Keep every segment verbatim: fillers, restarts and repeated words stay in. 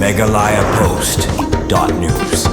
Meghalaya Post dot news.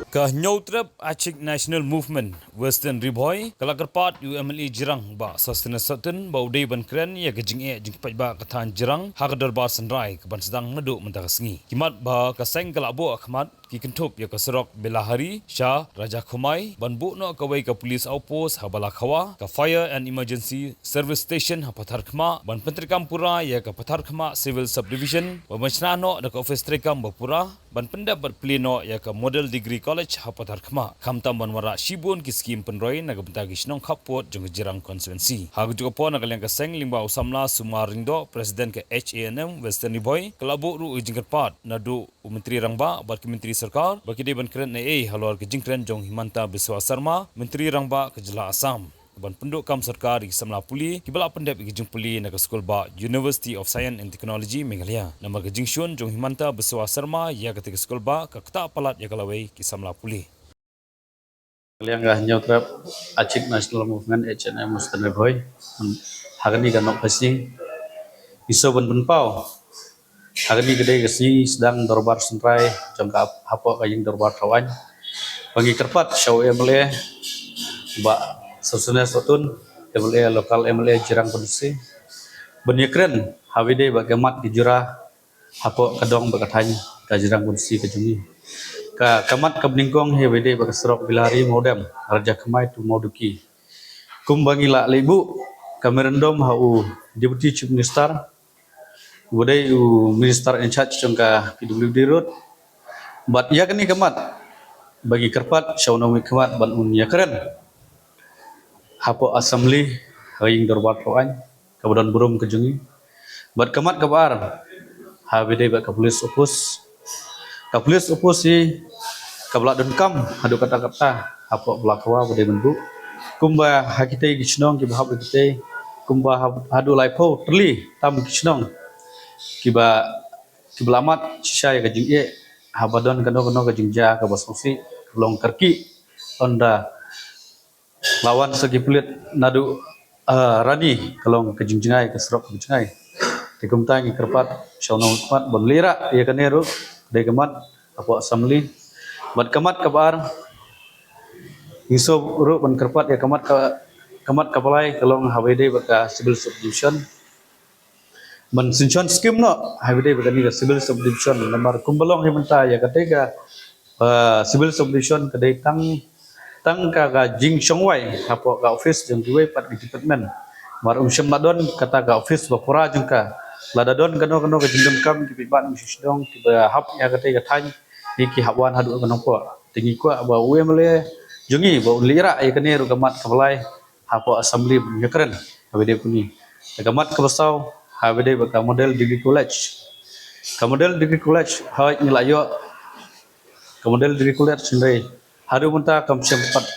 Ka Hynñiewtrep Achik National Movement Western Ri Bhoi ka la kyrpad ïa u M L A Jirang Bah Sosthenes Sohtun ba u dei ban kren ïa ka jingeh jingpaidbah ka thaiñ Jirang ha ka Dorbar Synrai ka ban sdang naduh mynta ka sngi. Ki mat ba ka seng ka la buh khmat ki kynthup ïa ka surok Belahari sha Rajakhumai, ban buh noh kawei ka police outpost ha Balakhawa, ka Fire and Emergency Service Station ha Patharkhmah, ban pyntreikam pura ïa ka Patharkhmah Civil Subdivision, ban shna noh da ka office treikam ba pura, ban pyndep bad plie noh ïa ka Model Degree College ha Patharkhmah, khamtam ban wanrah shibun ki skim pynroi na ka bynta ki shnong khappud jong ka Jirang constituency. Ha kajuh ka por na ka liang ka seng lyngba u samla Sumar Lyngdoh, President ka H A N M Western Ri Bhoi, ka la buh ruh ka jingkyrpad naduh u Myntri Rangbah bad ki Myntri Sorkar ba ki dei ban kren ei ei halor ka jingkren jong u Himanta Biswa Sarma, Myntri Rangbah ka jylla Assam, ban pynduh kam sorkar ïa ki samla pule kiba la pyndep ïa ki jingpule na ka skul bah University of Science and Technology Meghalaya. Namar ka jingshun jong u Himanta Biswa Sarma ïa katei ka skul bah ka ktah palat ïa ka lawei ki samla pule. Ka liang ka Hynñiewtrep Achik National Movement, H N M, Western Ri Bhoi, ha kane ka nongpynsngi, ngi sngewbha ban pynpaw ha kane ka dei ka sngi sdang Dorbar Synrai jong ka hapoh ka Ïing Dorbar Thaw Aiñ. Ba ngi kyrpad sha u M L A Bah Sosthenes Sohtun, M L A, local M L A Jirang Constituency, ban ïakren ha kaba ïadei bad ka mat ka jura hapoh ka dong bad ka thaiñ ka Jirang Constituency ka jong ngi. Ka, ka mat kaba nyngkong hi kaba ïadei bad ka surok Belahari Mawdem, Rajakhumai to Mawduki. Kumba ngi la leit buh ka memorandum ha u Deputy Chief Minister, uba dei u Minister in charge jong ka P W D Road. Bad ïa kane ka mat ba ngi kyrpad sha u nongmihkhmat ban un ïakren hapoh Assembly, ha Ïing Dorbar Thaw Aiñ, kaba don burom ka jong ngi. Bad ka mat kaba ar ha kaba ïadei bad ka police outpost. Ka police outpost hi kaba la donkam haduh katta katta hapoh Balakhawa ba dei ban buh. Kumba ha kitei ki shnong kiba hap ha kitei, kumba ha, haduh laiphew tylli tam ki shnong kiba, kiba la mad shisha ïa ka jingeh haba don kano kano ka jingjia kaba sngewsih, ka long ka kyrkieh ynda la wan sa ki pulit naduh, ah, Rani, ka long ka jingjngai, ka surok ka jingjngai. Te kumta ngi kyrpad sha u nongmihkhmat ban leit rah ïa kane ruh, dei ka mat hapoh Assembly. Bad ka mat kaba ar, ngi sngewbha ruh ban kyrpad ïa ka mat ka, ka mat kaba lai, ka long ha kaba ïadei bad ka Civil Subdivision. Ban synshon skim noh ha kaba ïadei bad kane ka Civil Subdivision, namar kumba long hi mynta ïa katei ka, ah, Civil Subdivision ka dei tang, tang ka, ka jingshongwai hapoh ka office jong kiwei pat ki department. Namar ym shym la don kata ka office ba pura jong ka. Lada don kano kano ka jingdonkam ki paidbah nongshong shnong kiba hap ïa katei ka thaiñ, ki hap wan haduh ka nongpoh. Te ngi kwah ba u M L A jong ngi ba un leit rah ïa kane ruh ka mat kaba lai hapoh Assembly ban ïakren ha kaba ïadei bad kane. Te ka mat kaba saw ha kaba ïadei bad ka Model Degree College. Ka Model Degree College, hooid ngi la ïoh ka Model Degree College, hynrei haduh mynta kam shym pat,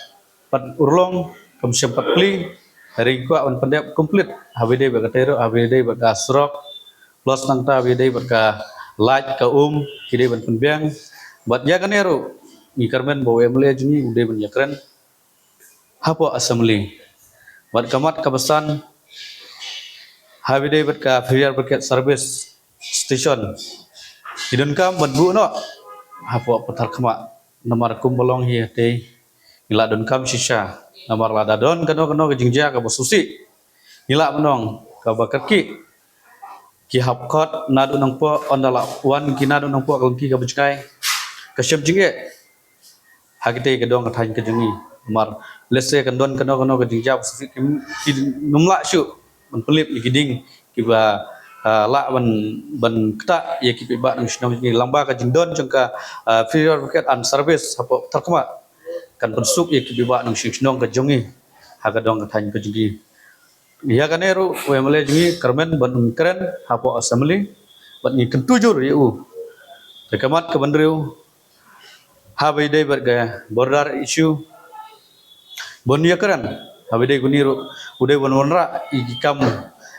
pat urlong, kam shym pat plie. Hynrei ngi kwah ban pyndep complete ha kaba ïadei bad katei ruh, ha kaba ïadei bad ka surok, plus nangta ha kaba ïadei bad ka light, ka um, ki dei ban pynbiang. Bad ïa kane ruh ngi kyrmen ba u M L A jong ngi u dei ban ïakren hapoh Assembly. Bad ka mat kaba san ha kaba ïadei bad ka Fire Brigade Service Station, ngi donkam ban buh noh hapoh Patharkhmah. Namar kumba long hi hatei, ngi la donkam shisha. Namar lada don kano kano ka jingjia kaba sngewsih, ngi la ban ong kaba kyrkieh, ki hap khot naduh nongpoh, ynda la wan ki naduh nongpoh ka long ki kaba jngai, ka shem jingeh ha katei ka dong ka thaiñ ka jong ngi. Namar lehse kan don kano kano ka jingjia ba sngewsih, kim, kim lah shuh ban pynlip ïa ki dieng kiba, ah, lah ban, ban ktah ïa ki paidbah nongshong shnong jong ngi. Lyngba ka jingdon jong ka, ah, Fire Brigade and Service hapoh Patharkhmah, kan pynsuk ïa ki paidbah nongshong shnong ka jong ngi ha ka dong ka thaiñ ka jong ngi. Ïa kane ruh u M L A jong ngi kyrmen ban un kren hapoh Assembly, bad ngi kyntu jur ïa u. Te ka mat kaba hynriew ha kaba ïadei bad ka border issue, ban ïakren ha kaba ïadei kane ruh, u dei ban wanrah ïa ki kam,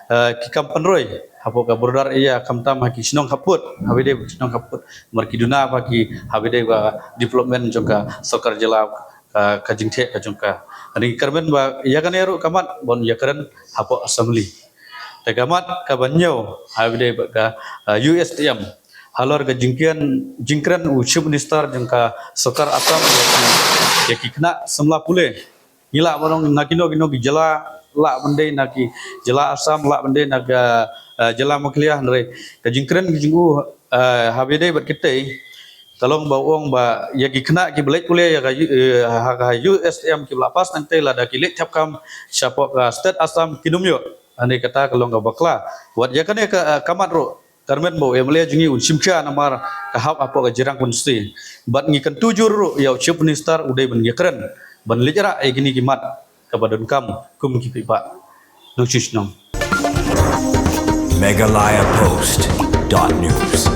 eh, ki kam pynroi hapoh ka border area, khamtam ha ki shnong khappud, ha kaba ïadei bad ki shnong khappud. Namar ki duna bha ki ha kaba ïadei bad development jong ka sorkar jylla, ka, ka jingtheh ka jong ka. Hynrei ngi kyrmen ba ïa kane ruh ka mat ban ïakren hapoh Assembly. Te ka mat kaba hynñiew ha kaba ïadei bad ka, ah, U S T M. Halor ka jingkren, jingkren u Chief Minister jong ka sorkar Assam ïa ki, ïa ki khynnah samla pule. Ngi lah ban ong na kino kino ki jylla lah ban dei na ki jylla Assam, lah ban dei na ka, eh, jylla Meghalaya, hynrei ka jingkren ka jong u, eh, haba ïadei bad kitei ka long ba u ong ba ïa ki khynnah kiba leit pule ïa ka, eh, ha ka U S M kiba la pass nangtei lada ki leit thep kam shapoh ka state Assam kin ym ïoh. Hangne kata ka long ka bakla. Wat ïa kane ka, eh, ka mat ruh, kyrmen ba u M L A jong ngi un shim khia namar ka hap hapoh ka Jirang constituency. Bad ngi kyntu jur ruh ïa u Chief Minister u dei ban ïakren ban leit rah ïa kine ki mat kaba donkam kum ki paidbah. Nongshun shnong. Meghalaya Post dot news.